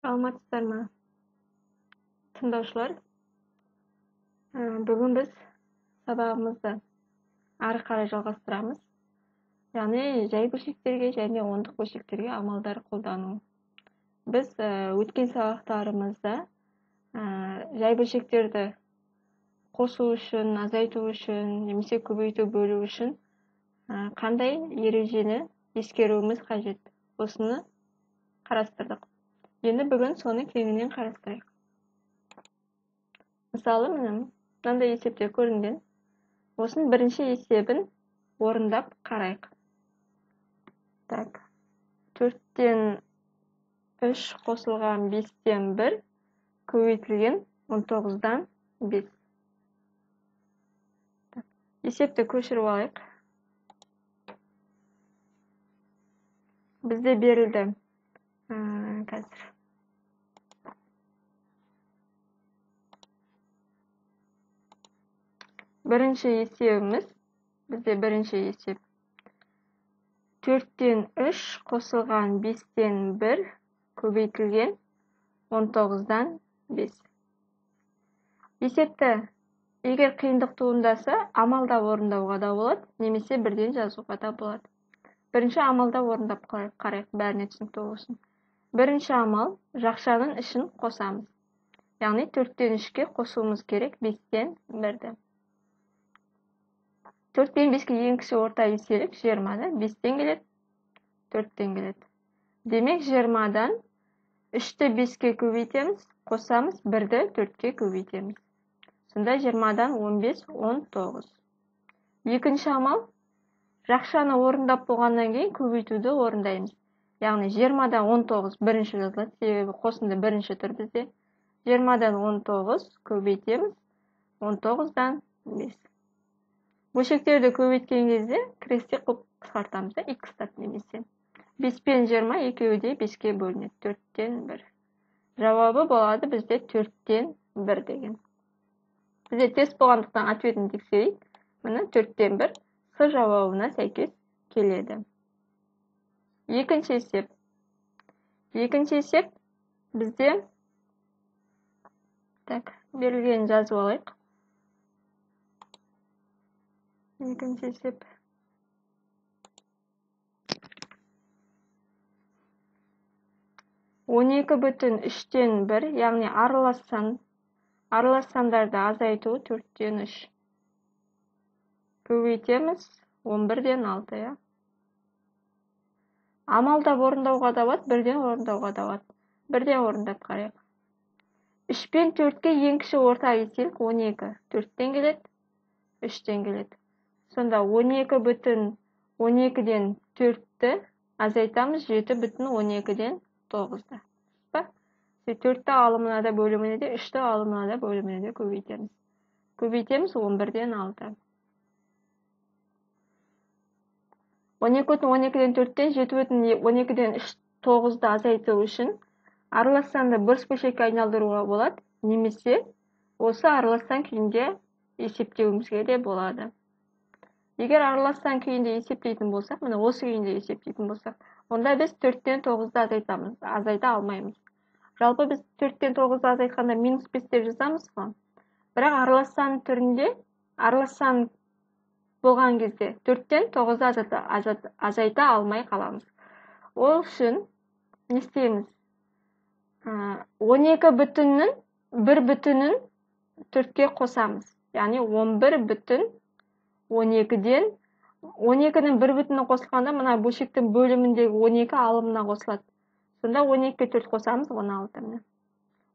Саламатсыздар ма, тыңдаушылар? Бүгін біз сабағымызды ары қарай жалғастырамыз. Яғни жай бөлшектерге және ондық бөлшектерге амалдар қолдану. Біз өткен сабақтарымызда жай бөлшектерді қосу үшін, азайту үшін, немесе көбейту, бөлу үшін қандай ережені ескеруіміз қажет? Осыны қарастырдық. Енді бүгін соны кеңінен қарастырайық. Мысалы, міне мынандай есепте көрінген. Осының бірінші есебін орындап қарайық. Так, 4-тен 3 қосылған 5-тен 1 көбейтілген 19-дан 5. Так, есепті көшіріп алайық. Бізде берілді. Қазір. Бірінші есебіміз, бізде бірінші есеп 4-тен 3 қосылған 5-тен 1 көбейтілген 19-дан 5. Есепті егер қиындық туындаса, амалдап орындауға да болады, немесе бірден жазуға да болады. Бірінші амалдап орындап қарайық, бәріне түсінікті болсын. Бірінші амал, жақшаның ішін қосамыз. Яғни 4-тен 3-ке қосуымыз керек 5-тен 1-ді. 4 пен 5-ке ең кіші орта еселік 20-да, 5-тен келеді, 4-тен келеді. Демек 20-дан 3-ті 5-ке көбейтеміз, қосамыз, 1-ді 4-ке көбейтеміз. Сонда 20-дан 15, 19. Екінші амал, жақшаны орындап болғаннан кейін көбейтуді орындаймыз. Яғни 20-дан 19 бірінші жазылады, себебі қосынды бірінші тұр бізде. 20-дан 19 көбейтеміз, 19-дан 5. Бөлшектерді көбейткен кезде кресте қылып қысқартамыз да, х-тап немесе. 5 пен 20 екеуі де 5-ке бөлінеді, 4-тен 1. Жауабы болады бізде 4-тен 1 деген. Бізде тест болғандықтан ответін тексерейік. Міне 4-тен 1 С жауабына сәйкес келеді. Екінші есеп. Екінші есеп бізде, так, берілгенін жазып алайық. Екінші есеп. 12,3-тен 1, яғни аралас сандарды азайту 4-тен 3. Көбейтеміз 11-ден 6, иә. Амалдап орындауға да болады, бірден орындауға да болады. Бірден орындап қарайық. 3 пен 4-ке ең кіші орта еселік 12. 4-тен келеді, 3-тен келеді. Сонда 12,12-ден 4-ті азайтамыз 7,12-ден 9-ды. 4-ті алымына да бөліміне де, 3-ті алымына да бөліміне де көбейтеміз. Көбейтеміз 11-ден 6. 12,12-ден 4-тен 7,12-ден 9-ды азайту үшін аралас санды бұрыс бөлшекке айналдыруға болады, немесе осы аралас сан күйінде есептеуімізге де болады. Егер аралас сан күйінде есептейтін болсақ, міне осы күйінде есептейтін болсақ, онда біз 4-тен 9-ды азайтамыз, азайта алмаймыз. Жалпы біз 4-тен 9-ды азайтқанда минус 5 деп жазамыз ғой. Бірақ аралас сан түрінде, аралас сан болған кезде 4-тен 9-ды азайта алмай қаламыз. Ол үшін не істейміз? 12 бүтіннің 1 бүтінін 4-ке қосамыз. Яғни 11,12-ден 12-нің 1 бүтіні қосылғанда мына бөлшектің бөліміндегі 12 алымына қосылады. Сонда 12-ге 4 қосамыз, 16.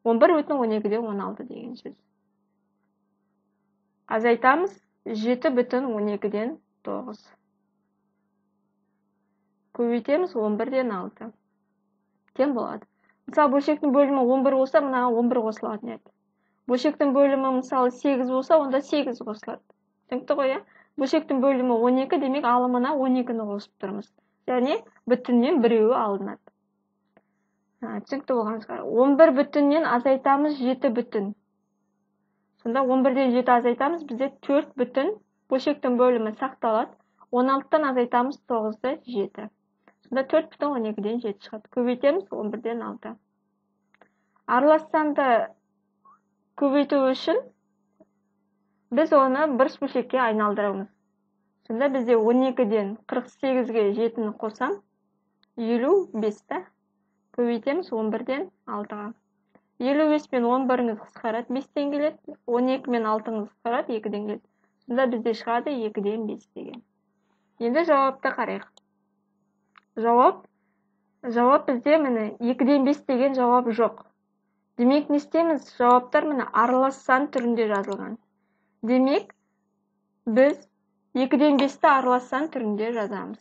11,12-ден 16 деген сөз. Азайтамыз 7,12-ден 9. Көбейтеміз 11-ден 6. Тең болады. Мысалы, бөлшектің бөлімі 11 болса, мынаға 11 қосылатын еді. Бөлшектің бөлімі мысалы 8 болса, онда 8 қосылады. Түсінікті ғой, иә? Бөлшектің бөлімі 12, демек алымына 12-ні қосып тұрмыз. Және бүтіннен біреуі алынады. Түсінікті болған шығар. 11 бүтіннен азайтамыз 7 бүтін. Сонда 11-ден 7 азайтамыз, бізде 4 бүтін, бөлшектің бөлімі сақталады. 16-тан азайтамыз 9-ды 7. Сонда 4,12-ден 7 шығады. Көбейтеміз 11-ден 6. Аралас санды көбейту үшін біз оны бұрыш бөлшекке айналдырамыз. Сонда бізде 12-ден 48-ге 7-ні қосам, 55 та. Көбейтеміз 11-ден 6-ға. 55 пен 11-іңіз қысқарады, 5-тен келеді. 12 мен 6-ыңыз қысқарады, 2-ден келеді. Сонда бізде шығады 2-ден 5 деген. Енді жауапты қарайық. Жауап бізде міне 2-ден 5 деген жауап жоқ. Демек, не істейміз? Жауаптар міне аралас сан түрінде жазылған. Демек, біз 2-ден 5-ті аралас сан түрінде жазамыз.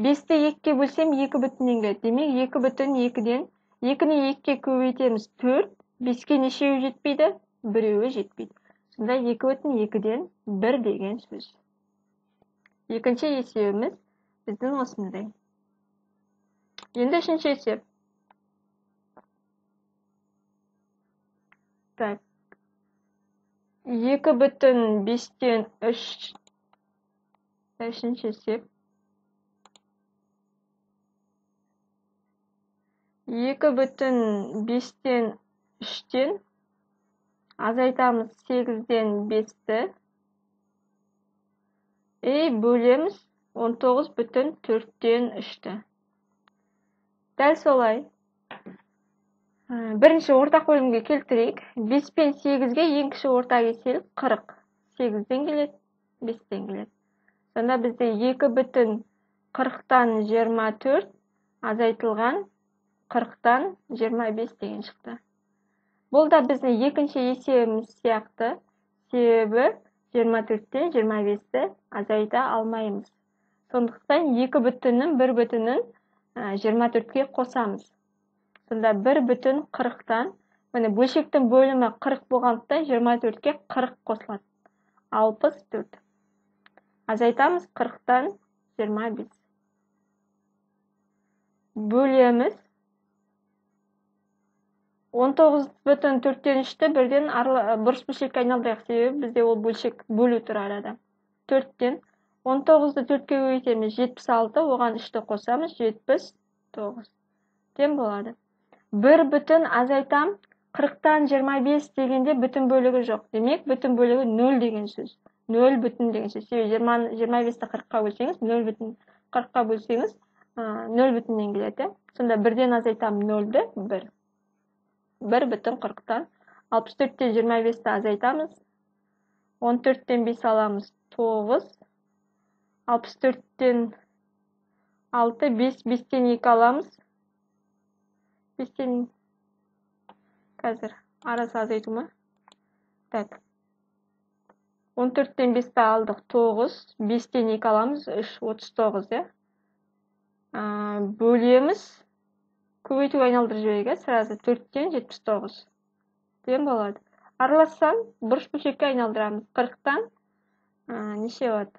5-ті 2-ге бөлсем 2 бүтіннен келеді. Демек, 2 бүтін 2-ден 2-ні 2-ге көбейтеміз 4, 5-ке нешеуі жетпейді? Біреуі жетпейді. Сонда 2 бүтін 2-ден 1 деген сөз. Екінші есебіміз біздің осындай. Енді үшінші есеп. Так. 2 бүтін 5-тен 3. Үшінші есеп. 2 бүтін 5-тен 3-тен азайтамыз 8-ден 5-ті. И бөлеміз 19 бүтін 4-тен 3-ті. Дәл солай. Бірінші ортақ бөлімге келтірейік. 5 пен 8-ге ең кіші ортақ еселік 40. 8-ден келеді, 5-тен келеді. Сонда бізде 2 бүтін 40-тан 24 азайтылған 40-тан 25 деген шықты. Бұл да біздің екінші есебіміз сияқты. Себебі 24-тен 25-ті азайта алмаймыз. Сондықтан 2 бүтіннің 1 бүтінін 24-ке қосамыз. Сонда 1 бүтін 40-тан, міне бөлшектің бөлімі 40 болғандықтан 24-ке 40 қосылады. 64. Азайтамыз 40-тан 25. Бөлеміз 19 бүтін 4-тен 3-ті бірден бұрыш бөлшекке айналдырайық, себебі бізде ол бөлшек бөлу тұр арада. 4-тен 19-ды 4-ке көбейтеміз 76, оған 3-ті қосамыз 79. Тең болады. 1 бүтін азайтам 40-тан 25 дегенде бүтін бөлігі жоқ. Демек, бүтін бөлігі 0 деген сөз. 0 бүтін деген сөз. Себебі 25-ті 40-қа бөлсеңіз, 0 бүтін 40-қа бөлсеңіз, 0 бүтіннен келеді. Сонда 1-ден азайтам 0-ді 1. 1 бүтін 40-тан 64-тен 25-ті азайтамыз. 14-тен 5 аламыз 9. 64-тен 6, 5, 5-тен 2 аламыз. 5-тен қазір арасы азайту ма? Так. 14-тен 5-ті алдық 9, 5-тен 2 аламыз 3, 39, иә. Бөлеміз. Көбейтуге айналдырып жіберейік, сразу 4-тен 79. Тең болады. Аралас сан бұрыш бөлшекке айналдырамыз. 40-тан неше болады?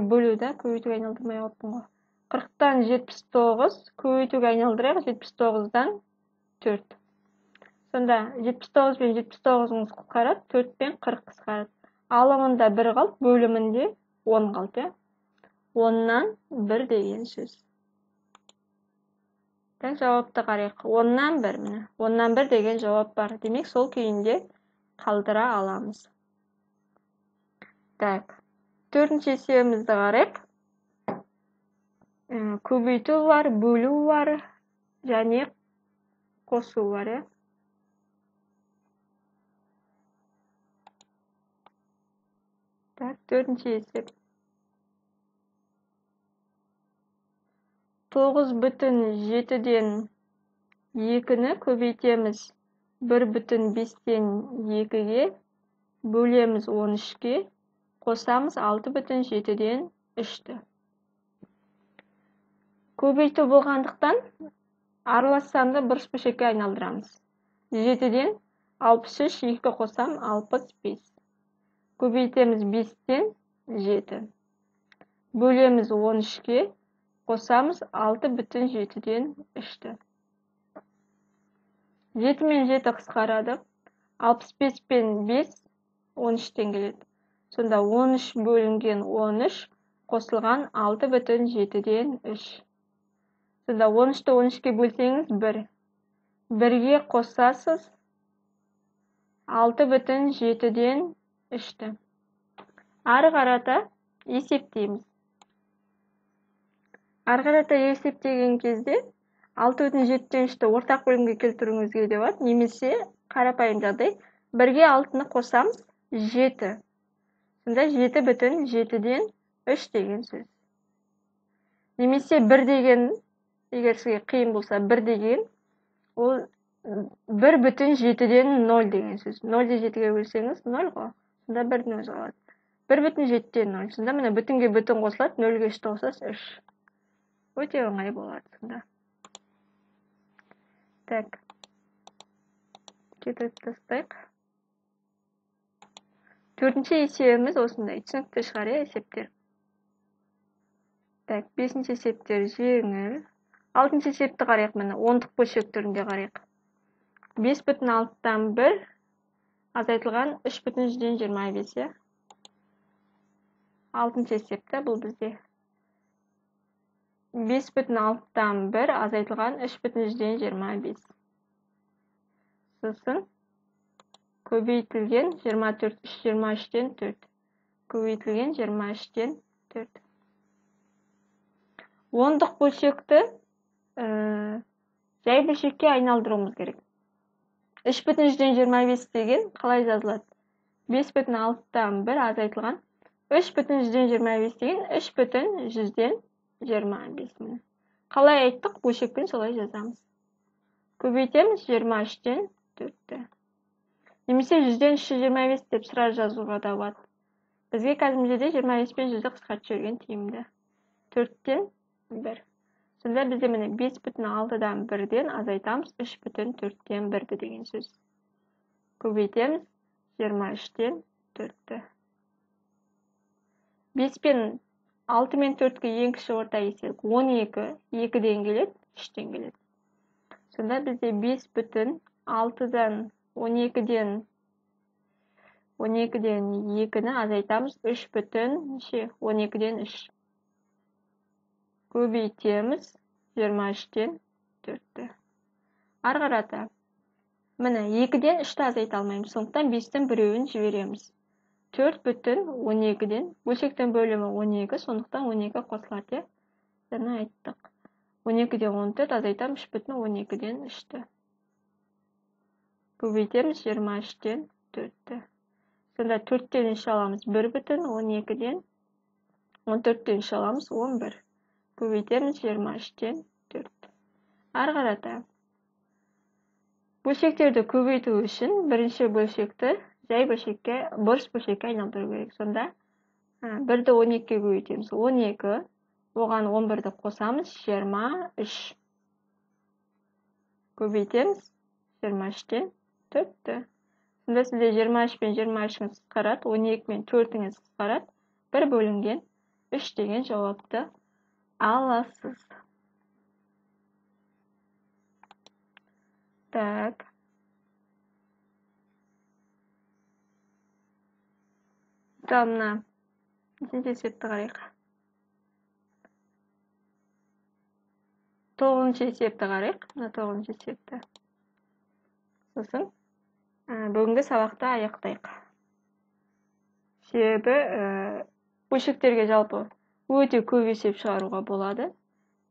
Бөлу да, көбейтуге айналдырмай қалыппын ғой. 40-тан 79, көбейтуге айналдырайық, 79-дан 4. Сонда 79 пен 79-ыңыз қысқарады, 4 пен 40 қысқарады. Алымында 1 қалды, бөлімінде 10 қалды. 10-нан 1 деген сөз. Так, жауапты қарайық. 10-нан 1, міне. 10-нан 1 деген жауап бар. Демек, сол күйінде қалдыра аламыз. Так, төртінші есебімізді қарайық. Көбейту бар, бөлу бар, және қосу бар, иә. Так, төртінші есеп. 9 бүтін 7-ден 2-ні көбейтеміз 1 бүтін 5-тен 2-ге, бөлеміз 13-ке, қосамыз 6 бүтін 7-ден 3-ті. Көбейту болғандықтан аралас санды бұрыш бөлшекке айналдырамыз. 7-ден 63, 2 қосам 65. Көбейтеміз 5-тен 7. Бөлеміз 13-ке, қосамыз 6 бүтін 7-ден 3-ті. 7 мен 7 қысқарады. 65 пен 5 13-тен келеді. Сонда 13 бөлінген 13 қосылған 6 бүтін 7-ден 3. Сонда 13-ті 13-ке бөлсеңіз 1. Бірге қосасыз 6,7-ден 3-ті. Ары қарата есептейміз. Ары қарата есептеген кезде 6,7-ден 3-ті ортақ бөлімге келтіруіңізге де болады, немесе қарапайым жағдай 1-ге 6-ны қосамыз 7. Сонда 7,7-ден 3 деген сөз. Немесе 1 деген, егер сізге қиын болса, 1 деген ол 1,7-ден 0 деген сөз. 0-ді 7-ге бөлсеңіз 0 ғой. Сонда 1-дің өзі қалады. 1,7-ден 0. Сонда міне бүтінге бүтін қосылады, 0-ге 3-ті қосасыз 3. Өте оңай болады сонда. Так. Кетіріп тастайық. Төртінші есебіміз осындай. Түсінікті шығар, есептер. Так, бесінші есептер жеңіл. Алтыншы есепті қарайық, міне, ондық бөлшек түрінде қарайық. 5,6-дан 1 азайтылған 3,25, иә. Алтыншы есепті бұл бізде 5,6-дан 1 азайтылған 3,25. Сосын көбейтілген 24, 23-тен 4. Көбейтілген 23-тен 4. Ондық бөлшекті жай бөлшекке айналдыруымыз керек. 3,25 деген қалай жазылады? 5,6-дан 1 азайтылған 3,25 деген 3,25. Қалай айттық, бөлшекпен солай жазамыз. Көбейтеміз 23-тен 4-ті. Немесе 100-ден 325 деп сразу жазуға да болады. Бізге қазір мына жерде 25 пен 100-ді қысқартып жіберген тиімді. 4-тен 1. Сонда бізде міне 5,6-дан 1-ден азайтамыз 3,4-тен 1-ді деген сөз. Көбейтеміз 23-тен 4-ті. 5 пен 6 мен 4-ке ең кіші орта есеп 12, 2-ден келеді, 3-тен келеді. Сонда бізде 5,6-дан 12-ден 2-ні азайтамыз 3,12-ден 3. Көбейтеміз 23-тен 4-ті. Ары қарата міне 2-ден 3-ті азайта алмаймыз, сондықтан 5-тің біреуін жібереміз. 4,12-ден бөлшектің бөлімі 12, сондықтан 12 қосылады, жаңа айттық. 12-ден 14 азайтамыз 3,12-ден 3-ті. Көбейтеміз 23-тен 4-ті. Сонда 4-тен 3 аламыз 1,12-ден, 14-тен 3 аламыз 11. Көбейтеміз 23-тен 4. Ары қарата бөлшектерді көбейту үшін бірінші бөлшекті жай бөлшекке, бұрыш бөлшекке айналдыру керек. Сонда 1-ді 12-ге көбейтеміз 12, оған 11-ді қосамыз 23. Көбейтеміз 23-тен 4-ті. Сонда сізде 23 пен 23-іңіз қысқарады, 12 мен 4-іңіз қысқарады, 1 бөлінген 3 деген жауапты аласыз. Так. Мына нешінші есепті қарайық. 9-шы есепті қарайық. Мына 9-шы есепті. Сосын бүгінгі сабақты аяқтайық. Себебі бөлшектерге жалпы өте көп есеп шығаруға болады,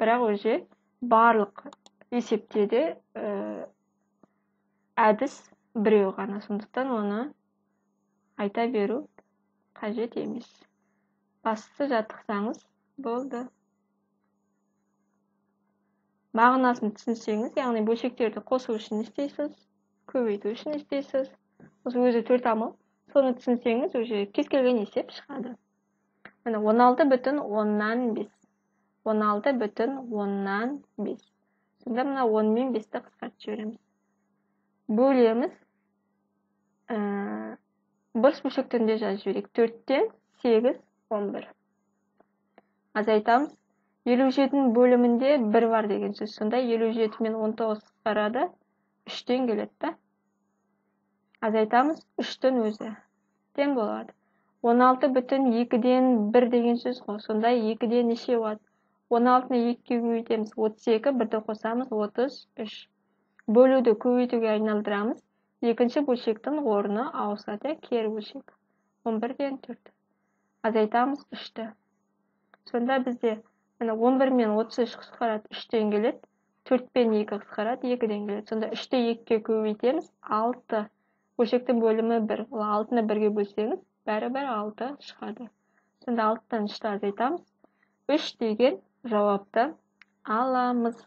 бірақ уже барлық есепте де әдіс біреу ғана, сондықтан оны айта беру қажет емес. Бастысы жаттықсаңыз болды. Мағынасын түсінсеңіз, яғни бөлшектерді қосу үшін не істейсіз, көбейту үшін не істейсіз, осы өзі 4 амал, соны түсінсеңіз уже кез келген есеп шығады. Міне 16,5. 16,5. Сонда мына 10 мен 5-ті қысқартып жібереміз. Бөлеміз. Бұрыш бөлшек түрінде жазып жіберейік. 4-тен 8, 11. Азайтамыз. 57-нің бөлімінде 1 бар деген сөз. Сонда 57 мен 19 қысқарады, 3-тен келеді да. Азайтамыз, 3-тің өзі тең болады. 16,2-ден 1 деген сөз ғой. Сонда 2-ден неше болады? 16-ны 2-ге көбейтеміз, 32, 1-ді қосамыз, 33. Бөлуді көбейтуге айналдырамыз. Екінші бөлшектің орны ауысады, кері бөлшек. 11-ден 4. Азайтамыз 3-ті. Сонда бізде міне 11 мен 33 қысқарады, 3-тен келеді. 4 пен 2 қысқарады, 2-ден келеді. Сонда 3-ті 2-ге көбейтеміз, 6. Бөлшектің бөлімі 1. Ол 6-ны 1-ге бөлсеңіз, бәрібір 6 шығады. Сонда 6-тан 3-ті азайтамыз. 3 деген жауапты аламыз.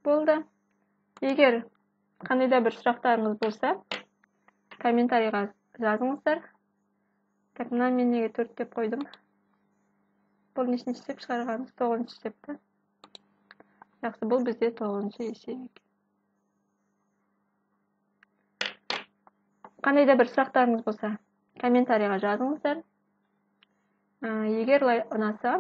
Болды. Егер қандай да бір сұрақтарыңыз болса, комментарийға жазыңыздар. Так, мына мен неге 4 деп қойдым? Бұл нешінші есеп шығарғанымыз? 9-шы есепті. Жақсы, бұл бізде 9-шы есеп екен. Қандай да бір сұрақтарыңыз болса, комментарийға жазыңыздар. Егер ұнаса,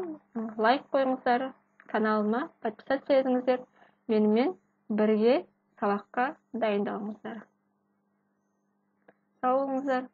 лайк қойыңыздар, каналыма подписаться етіңіздер, менімен бірге сабаққа дайындалыңыздар. Сау болыңыздар.